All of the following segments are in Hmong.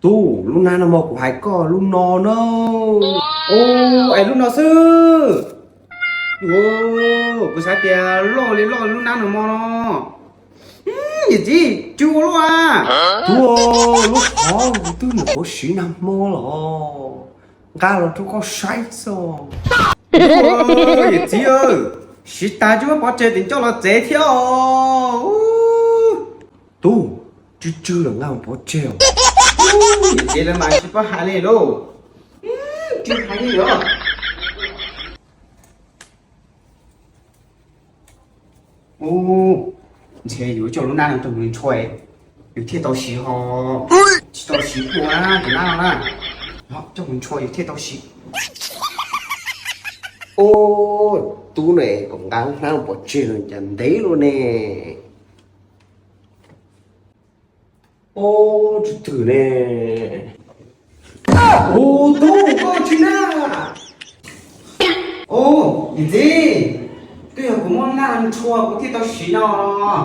Tub, lub hnab no mas kuv hais koj lub no na. Ua, es lub no xwb. Kuv xav tias loj li loj lub hnab no mas no. Yawm txiv, tsis ua luaj a. Tub, lub qhov kuv twb nyuam qhuav siv nag hmo los nqa los rau koj saib xwb. Yawm txiv, siv tas tsis muab pov tseg ces coj los tsev thiab os. Tub, tsw tsw lawm nqa mus pov tseg os. Yawm txiv lawv mas tsis paub hais li lauj. Tsis hais li os. Ntshe yuav coj lub hnab no coj mus ntshua, yus thiaj tau siv ho. Tsis tau siv ua tus hnab no na. Coj mus ntshua yus thiaj tau siv. Ua, tub ne, kom nqa lub hnab pov tseg no cas ntev luaj ne. Ua, tsis twm ne. Ua, tub, koj tsis na. Ua, yawm txiv, twb yog kuv muab hnab ntshua kuv thiaj tau siv no.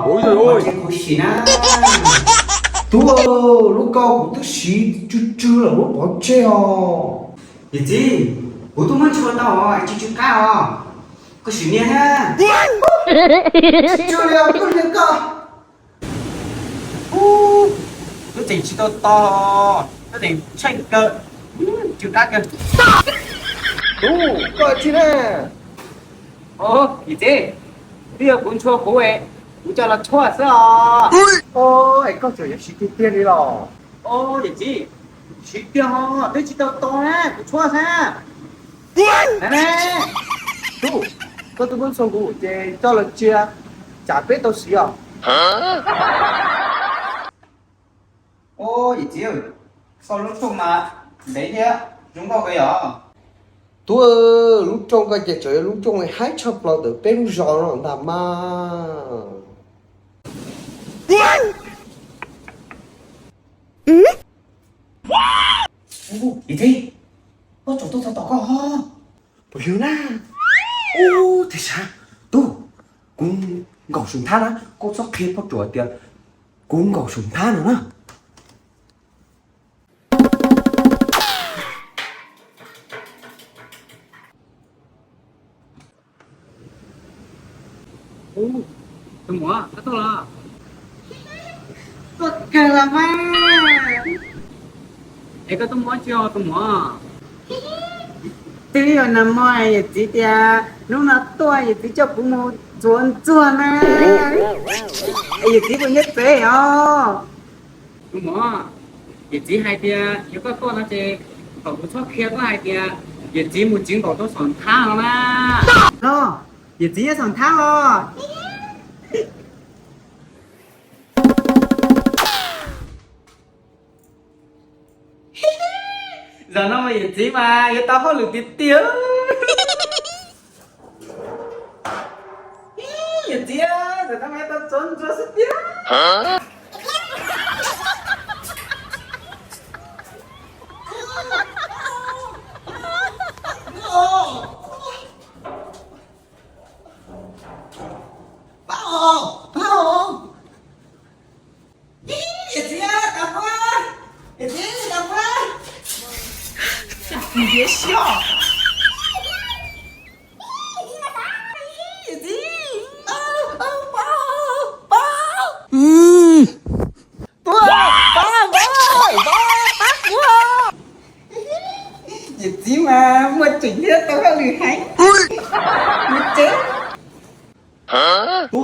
Ua, tsis kuv siv na. Tub, lub koj kuv twb siv tsw tsw lawm muab pov tseg os. Yawm txiv, kuv twb muab ntshua tau os, tsw tsw qab os. Koj sim nias na. Tsw tsw li os, koj nias koj. Lub tseem tsis tau to, lub tseem tsheej kawg, tsw qab kawg. Tub, koj tsis na. Yawm txiv, twb yog kuv ntshua kuv, kuv coj los tshuaj xwb os. Es koj tseem yuav siv tiag tiag li los? Yawm txiv, siv tiag ho, twb tsis tau to na, kuv tshuaj xwb. Tub, koj twb muab ntshua kuv ces coj los cia, tsam peb tau siv os. Ua, yawm txiv, koj lub rooj mas ntev thiab zoo nkauj kawg yom. Tub, lub rooj koj ces tseem yog lub rooj haib tshaj plaws ntawm peb lub zos no ntag mas. Yawm txiv, pob tsuas tuaj txog tom koj. Puas yog na? Ub, tiag sav, tub, kuv nkaum saum nthab na, koj txhob qhia pob tsuas tias kuv nkaum saum nthab no na. Tus muam, koj tuaj los? Tuaj kawg los mas. Es koj tuaj muab tsi os tus muam? Twb yog nag hmo yawm txiv tias hnub no tuaj yawm txiv coj kuv mus txuas ntxuag na. Es yawm txiv puas nyob tsev os? Tus muam, yawm txiv hais tias yog koj tuaj no ces kom kuv txhob qhia koj hais tias yawm txiv mus tsev nkaum rau saum nthab no na. Los, yawm txiv nyob saum nthab los. Zaum no mas yawm txiv mas yuav tau hauj lwm tiag tiag. Yawm txiv, zaum no mas yuav tau txuas ntxuag xwb tiag. Pab, pab, yawm txiv, tau pab, yawm txiv, tau pab. Ntiav siab. Yawm txiv, pab, pab. Tuaj, pab, pab, pab, pab kuv. Yawm txiv mas muaj tseeb thiab tau hauj lwm heev. Mus tsev. Tub,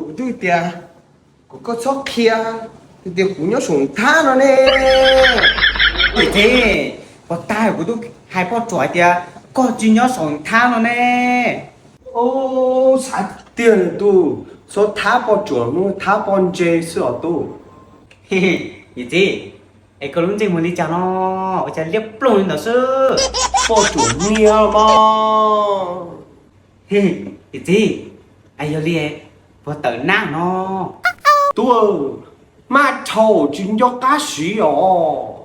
kuv twb tias kom koj txhob qhia tias kuv nyob saum nthab no ne. Yawm txiv, puas tag kuv twb hais poj ruam tias koj tsis nyob saum nthab no ne. Ub, xav tiag tub, txhob thab poj ruam, muab thab poj ntse xwb os tub. Yawm txiv, es koj lub ntsej muag li cas no, ua cas liab ploog li ntawd xwb? Poj ruam niag mas. Yawm txiv, es yog li puas tawm nab no? Tub, maj dhau tsis nco qab siv os.